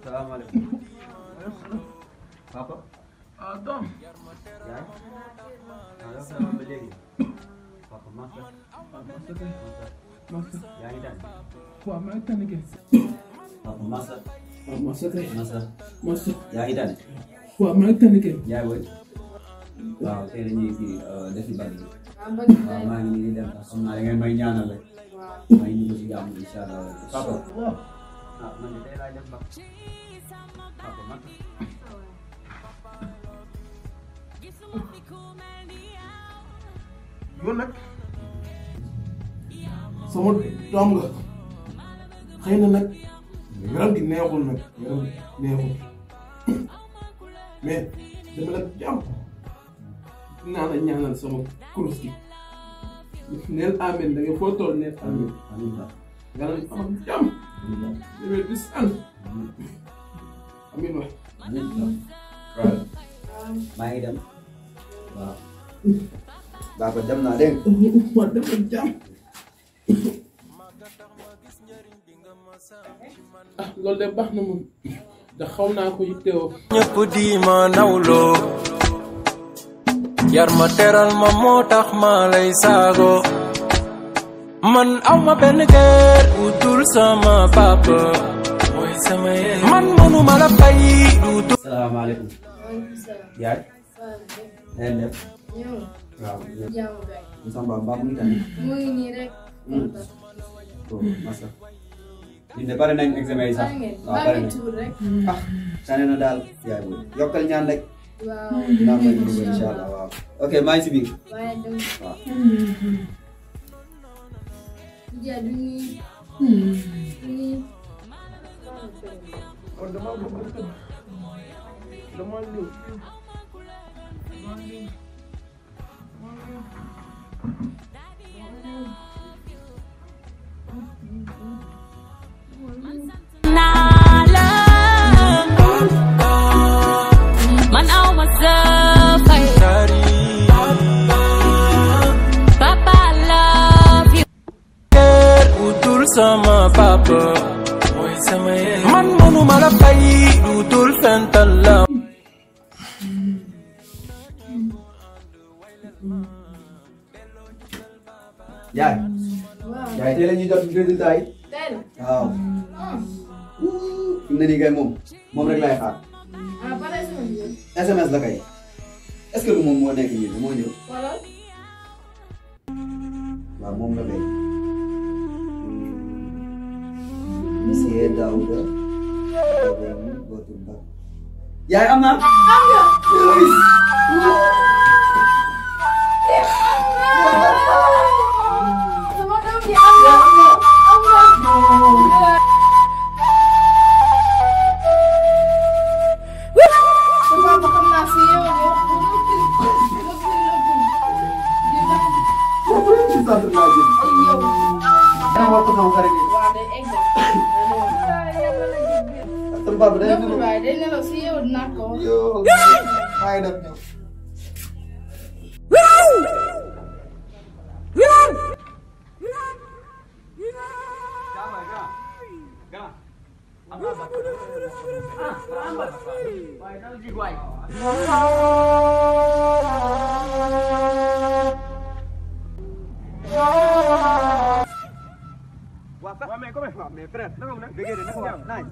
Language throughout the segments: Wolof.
Salaamaaleykum. Papa. Ah doom. Yaay. Yow sama ba léegi. Papa Massa. Massa. Yaa ngi tànn. Waaw maa ngi tànn kay. Papa Massa. Waaw Massa kay. Massa. Massa. Yaa ngi tànn. Waaw maa ngi tànn kay. Yaay booy. Waaw tey dañuy kii defi bari. Waaw maa ngi nii di dem sax xam naa da ngeen may ñaanal rek. May ñu si jàmm incha allah. Papa. Ah man de tey laay def ba. Papa Massa. Yow nag sama doom nga xëy na nag yaram gi neexul nag yaram gi neexul mais dama la jàmm dinaa la ñaanal sama kurus gi neel amen da nga foo toll neel amen nga la am jàmm demee di sant amin waay maa ngi dem waaw. Papa dem naa dégg nga. waaw dem na jàmm. ah loolu de baax na moom ndax xaw naa ko yittewoo. ñëpp di ma nawloo yar ma teral ma moo tax ma lay saago man aw ma benn kër utul sama papa mooy sama yéen man mënu ma la fay du. Salaamaaleykum. Yaay. na ngeen def. waaw. Samba mbaa mu ngi tànn. mu ngi nii rek. Oh masa. ñun de pare nañ examen yi sax. waaw pare nañ ah tane na daal. yaay booy yokkal ñaan rek. waaw dinaa may dugg incha allah waaw. ok maa ngi si biir. waaw. kon dama bëgg a tëdd dama ñëw man aw ma sa fay papa love you utul sama papa mooy sama yéen man mënu ma la fay utul fental la. yaay. yaay tey la ñuy jot résultat yi. waaw. fi mu ne nii kay moom rek laay xaar. SMS la kay. est-ce que lu moom moo nekk nii moo ñëw. waaw moom la kay. Monsieur Daouda. yaay am na. mais frère naka mu ne bëggee de naka waaw naaj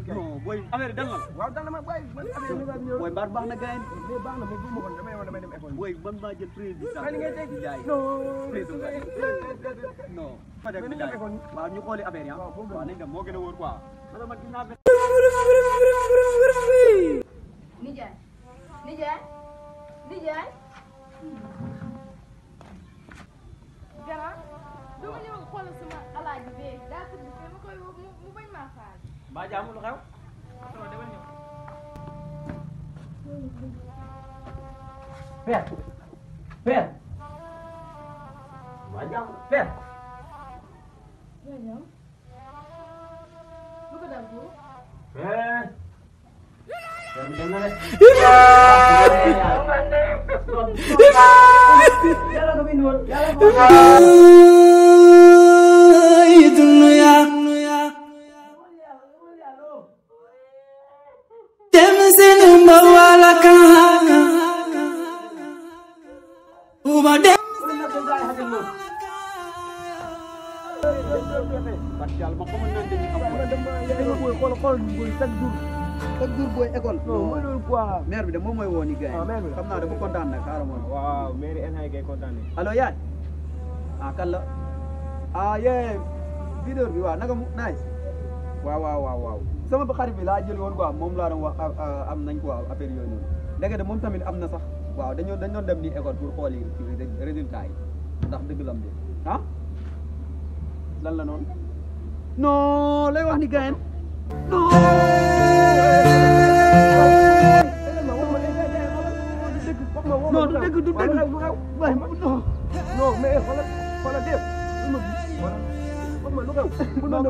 non booy affaire dal na waaw dal na ma booy man affaire booy baar baax na gaay mais baax na mais bu ma ko damay dem école booy man maa jël prise bi sax li ngay teg jaay non fa dem jaay waaw ñu xooli affaire yi waaw nañ dem moo gën a wóor quoi parce que man gis naa nijaay nijaay nijaay gara dama ñëw xoolal sama alaaji bee daa tëdd fee ma koy woo mu bañ maa faal. mbaa jaamu lu xew. demal ñëw. père. père. mbaa jaamu père. loolu ñëw. lu ko dal ko. père. dem na de. yàlla ko bind woon yàlla ko dunya dem seen mbawala kan uma dem chaque jour booy école. non mooy loolu quoi. maire bi de moom mooy woo ni gars yi. maire bi xam naa dafa kontaan nag xaaral ma. waaw maire yi instant yii kay kontaan nañu. allo yaay. ah kan la. ah yee. vidéo bi waaw naka mu nice. waaw. sama xarit bi laa jël woon quoi moom laa doon wax am nañ quoi affaire yooyu noonu. léegi de moom tamit am na sax. waaw dañ doon dem ni école pour xooli résultat yi ndax dëgg lam de ah. lan la noonu. non lay wax ni gars non. non du dëgg waaye non mais xoolal def lu xew non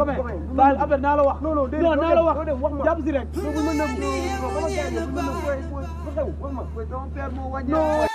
baal affaire naa la wax non naa la wax jàpp si rek non